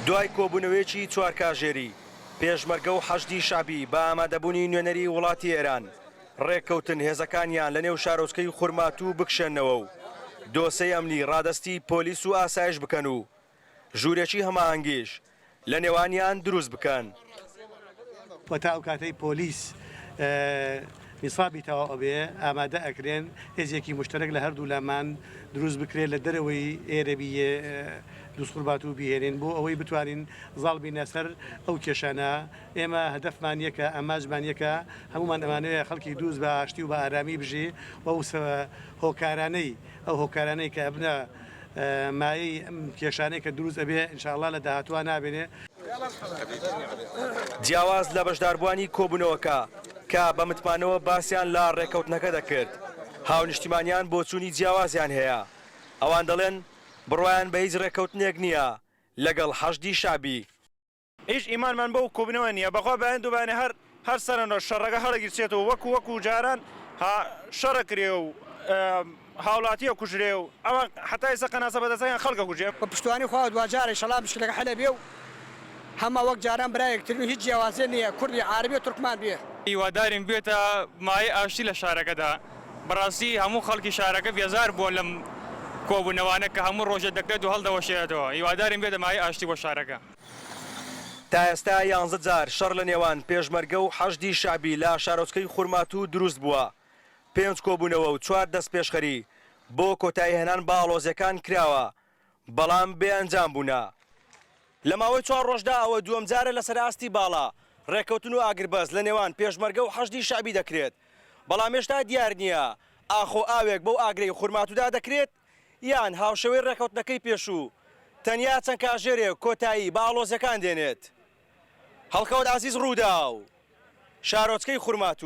دوای کۆبوونەوەیەکی چوار کاژێری پێشمەرگە و حەشدی شەعبی بە ئامادەبوونی نوێنەری وڵاتی ئێران، ڕێککەوتن هێزەکانیان لەنێو شارۆچکەی خورماتوو بکشێننەوە و دۆسێی ئەمنی ڕادەستی پۆلیس و ئاسایش بکەن و ژوورێکی هەماهەنگیش لە نێوانیان دروست بکەن. وە تا ئەو کاتەی پۆلیس نیسابی تەواو ئەبێ ئامادە ئەکرێن هێزێکی موشتەرەک لە هەردوو لامان دروست بکرێت لە دەرەوەی ئێرەبی دوزخورماتوو بیهێنین بۆ ئەوەی بتوانین زاڵ بینە سەر ئەو کێشانە ئێمە هەدەفمان یەکە ئامانجمان یەکە هەموومان ئەمانەوێ خەڵکی دوز بە ئاشتی و بە ئارامی بژی و ئەو هۆکارانەی ئەو هۆکارانەی کە ئەبنە مایەی ئەم کێشانەی کە دروست ئەبێ ان شاء اللە لە داهاتووا نابێنێ. جیاواز لە بەشداربووانی کۆبوونەوەکە کە بە متمانەوە باسیان لە ڕێککەوتنەکە دەکرد، هاونیشتیمانیان بۆچوونی جیاوازیان هەیە. ئەوان دەڵێن بڕوایان بە هیچ ڕێککەوتنێک نییە لەگەڵ حەشدی شەعبی. هیچ ئیمانمان بەو کۆبونەوە نیە بەخوا بەیانی دوبەیانی هەر هەر سەرەنۆ شەڕەکە هەڵەگیرسێتەوە وەکو وەکو جاران ها شەڕە کرێ و هاوڵاتی ئەکوژرێ و ئەوان حەتا ئێستا قەناسە بەدەستەکان خەڵک ئەکوژێ. بە پشتوانی خوا دواجار ئیشەڵا مشکلەکە حەل ئەبێ و هەمە وەک جاران برای یەکترین و هیچ جیاوازیە نیە کوردی عارەبی و تورکمان بێ. هیوادارین ببێتە مایەی ئاشتی لە شارەکەدا، بەڕاستی هەموو خەڵکی شارەکە بێزار بووە لەم کۆبوونەوانە کە هەموو ڕۆژێ دەکرێت و هەڵدەوەشێتەوە، هیوادارین بێتە مایەی ئاشتی بۆ شارەکە. تا ئێستا یانزە جار شەڕ لە نێوان پێشمەرگە و حەشدی شەعبی لە شارۆچکەی خورماتوو دروست بووە، پێنج کۆبوونەوە و چوار دەستپێشخەری بۆ کۆتاییهێنان بە ئاڵۆزییەکان کراوە، بەڵام بێ ئەنجام بوونە. لە ماوەی چوار ڕۆژدا ئەوە دووەم جارە لەسەر ئاستی باڵا ڕێککەوتن و ئاگربەست لە نێوان پێشمەرگە و حەشدی شەعبی دەکرێت، بەڵام هێشتا دیار نییە ئاخۆ ئاوێک بەو ئاگرەی خورماتوودا دەکرێت یان هاوشێوەی ڕێککەوتنەکەی پێشوو تەنیا چەند کاژێرێک کۆتایی بە ئاڵۆزییەکان دێنێت. هەڵکەوت عەزیز، رووداو، شارۆچکەی خورماتوو.